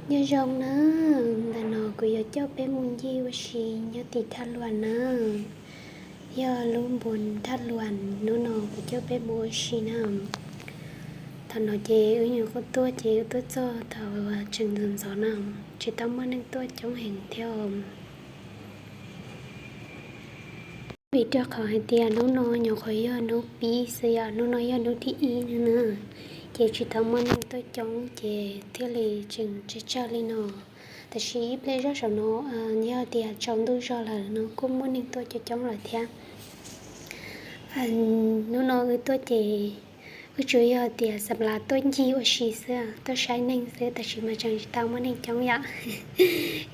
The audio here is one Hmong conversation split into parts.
Nyob zoo na, ntawm no kuv yuav coj peb mus ncig ua si nyob tim Thaj Luas na. Yog lub npus Thaj Luas, hnub no kuv coj peb mus ua si na. Thaum no ces wb nyuam qhuav tuaj ces wb tuaj txog thaum tseem ntxov ntxov na, tsis tau muaj neeg tuaj coob heev thiab. Vim rau qhov hais tias hnub no nyuam qhuav yog hnub pib xwb yom, hnub no yog hnub thib ib na, ces tsis tau muaj neeg tuaj coob ces thiaj li tseem tsawg tsawg li no. Tab sis ib pliag zoj saum no, yog tias tsaus ntuj zog lawm no kuj muaj neeg tuaj coob coob lawm thiab. Hnub no wb tuaj ces wb tsuas yog tias xam las tuaj ncig ua si xwb, tuaj saib neeg xwb, tab sis mas tseem tsis tau muaj neeg coob yom.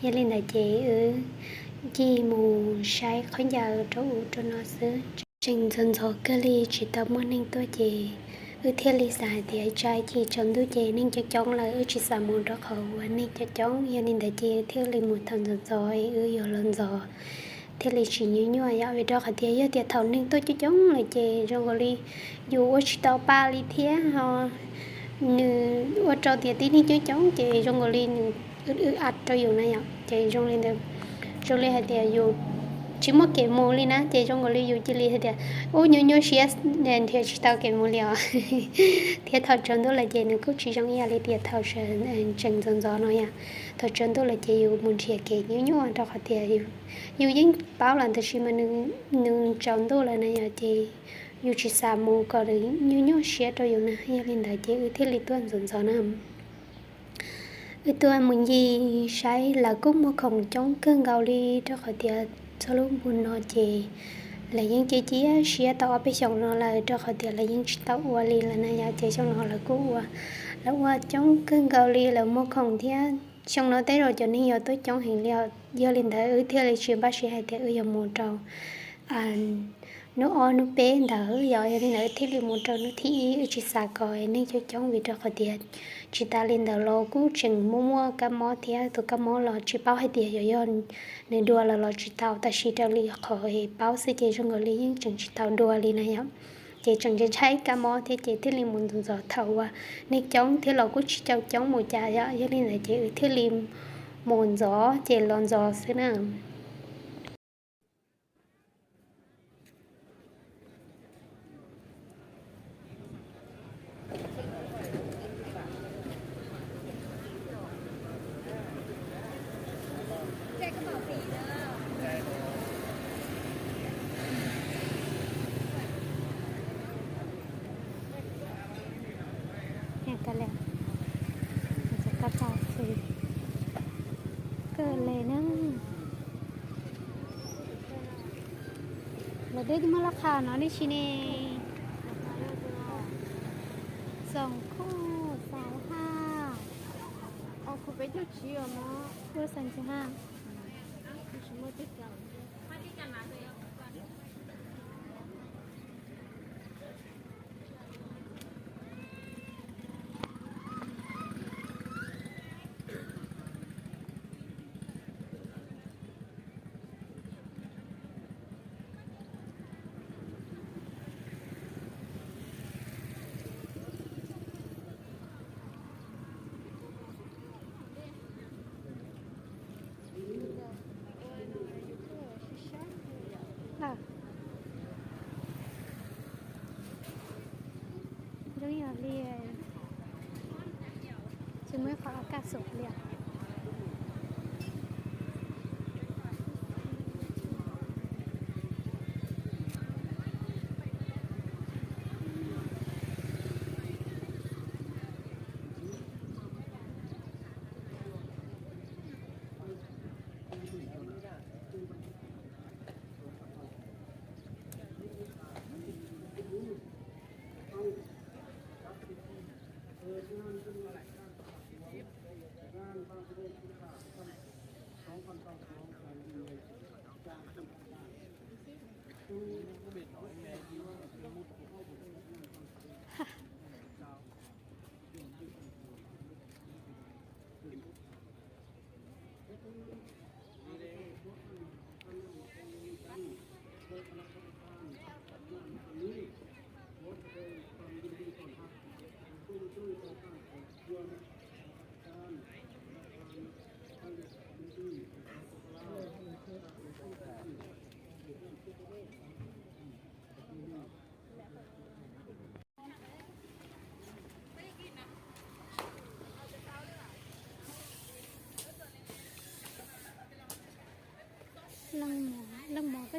Yog li ntawd ces wb ncig mus saib khaub ncaws rau ub rau no xwb. Tseem ntxov ntxov kawg li tsis tau muaj neeg tuaj ces wb thiaj li xav hais tias tsam ib chim tsaus ntuj ces neeg coob coob lawm wb tsis xav mus rau qhov uas neeg coob coob. Yog li ntawd ces thiaj li mus thaum ntxov ntxov es wb yuav los ntxov thiaj li tsis nyuaj nyuaj yom. Vim rau qhov tias yog tias thaum neeg tuaj coob coob lawm ces zoo nkaus li yus ua tsis tau pa li thiab ho nws ua rau tias tib neeg coob coob ces zoo nkaus li nws ua rau yus na yom. Ces zoo li ntawd, zoo li hais tias yus tsis muaj kev mus li na, ces zoo nkaus li yus cia li hais tias ub nyuaj nyuaj siab, nrhiav tsis tau kev mus li os. Thiab thaum tsaus ntuj lawm ces nws kuj tsis zoo ib yam li tias thaum tseem ntxov ntxov no yom. Thaum tsaus ntuj lawm ces yus mus nrhiav kev nyuaj nyuaj rau qhov tias yus yeej paub lawm tab sis mas nws tsaus ntuj lawm na yom, ces yus tsis xav mus kom nws nyuaj nyuaj siab rau yus na. Yog li ntawd ces wb thiaj li tuaj ntxov ntxov na. Wb tuaj mus ncig saib lawv kuj muag khoom coob kawg nkaus li rau qhov tias txog lub npus no ces lawv yeej cia cia siab tau ob peb xyoos no lawm rau qhov tias lawv yeej tsis tau ua li lawm na yom. Ces xyoo no lawv kuj ua, lawv ua coob kawg nkaus li, lawv muag khoom thiab. Xyoo no tej zaum cov neeg yuav tuaj coob heev li os. Yog li ntawd wb thiaj li tsis npaj siab hais tias wb yuav mus rau hnub ob hnub peb ntawd yom. Yog li ntawd wb thiaj li mus rau hnub thib ib, wb tsis xav kom neeg coob coob vim rau qhov tias tsis tas li ntawd los kuj tseem muaj muaj kab mob thiab. Tus kab mob los tsis paub hais tias yuav yog nws dua lawm los tsis tau, tab sis raws li qhov paub xwb ces zoo nkaus li yeej tseem tsis tau dua li na yom. Ces tseem ntshai ntshai kab mob thiab ces thiaj li mus ntxov ntxov thaum uas neeg coob thiab los kuj tsis tau coob mus cas yom. Yog li ntawd ces wb thiaj li mus ntxov ces los ntxov xwb na. Kawg le na. Lawv dej twb muab loj qha no nej tsis ne. Xoom khuj xoom haj. Kuj xoom tsis haj. Zoo yam li tsis muaj ib qho kaj xum li.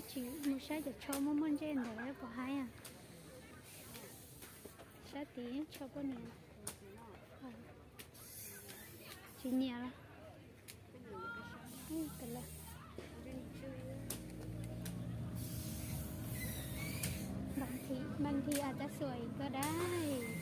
Tsis mus saib cov tsho muaj muaj ntsej ntawd puas haib. Sab tid tsho poj niam. Tsis nyiam los? Bag thi, bag thi a tab xuas koj dab.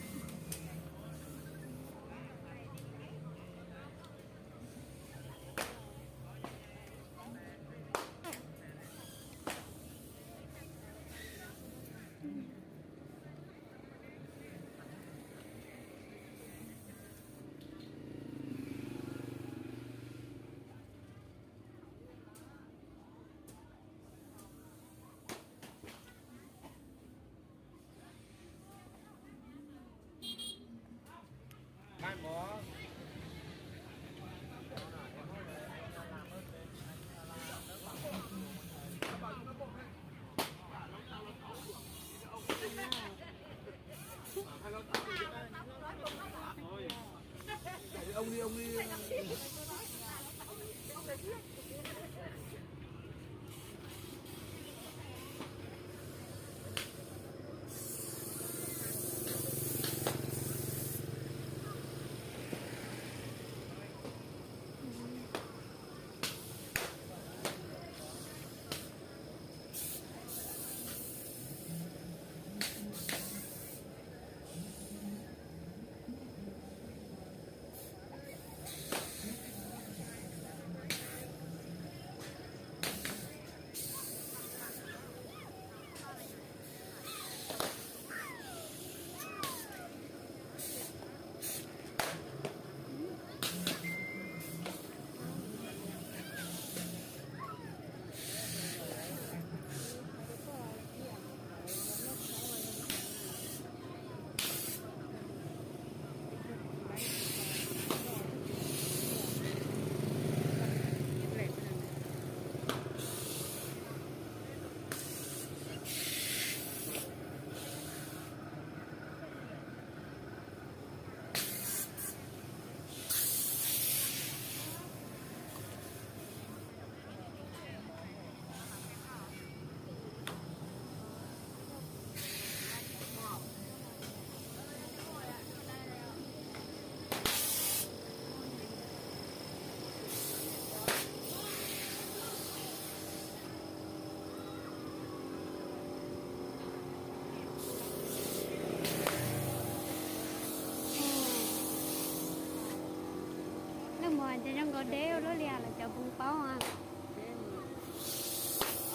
Leej muam hais tias zoo nkaus deb ua luaj li los cov kuv paub.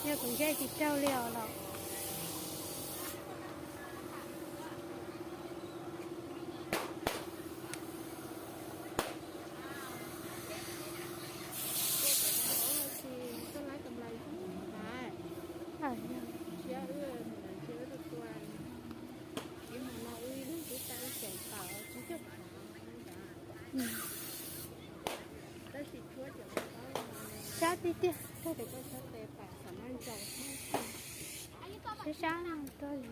Yog kuv ntsej tsis raug li os los. Sab tiag tiag. Sab sab no tuaj li.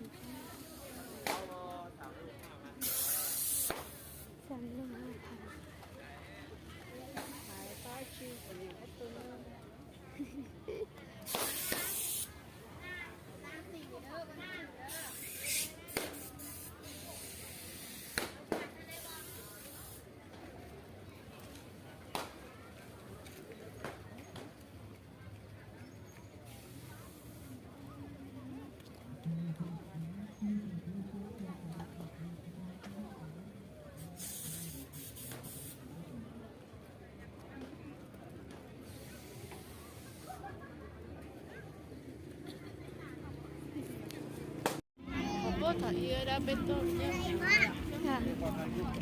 Xam lug.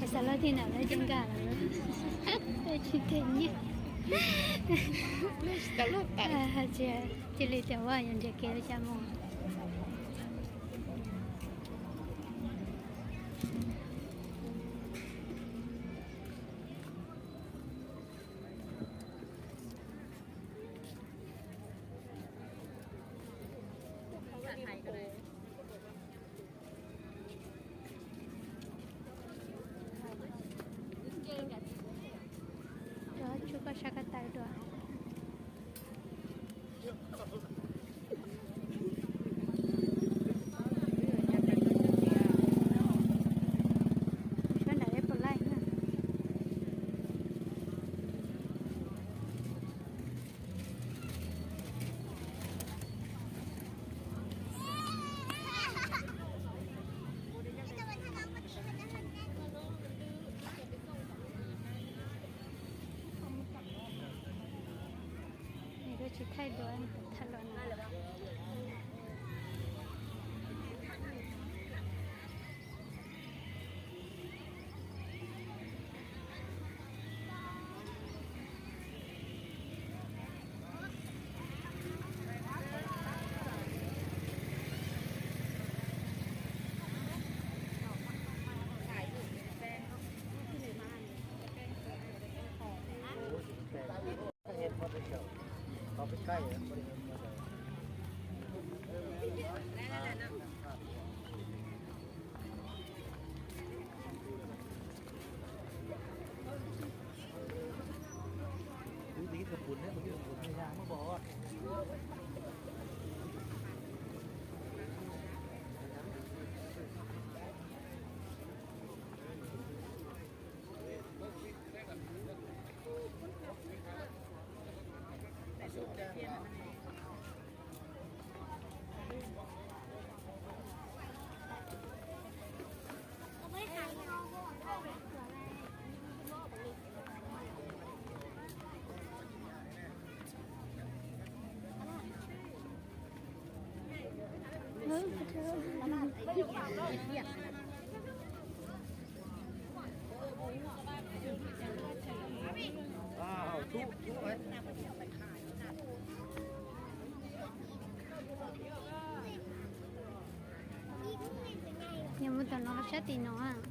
Xav loj thib ntawm lawv ces nkag lawm, tsis them nyiaj. Cia li tias ua yog nrhiav kev li cas mus. Rov tshuab koj sab ko taw dua. Thaij dua, thaij dua. Yog mus tom no sab tim no.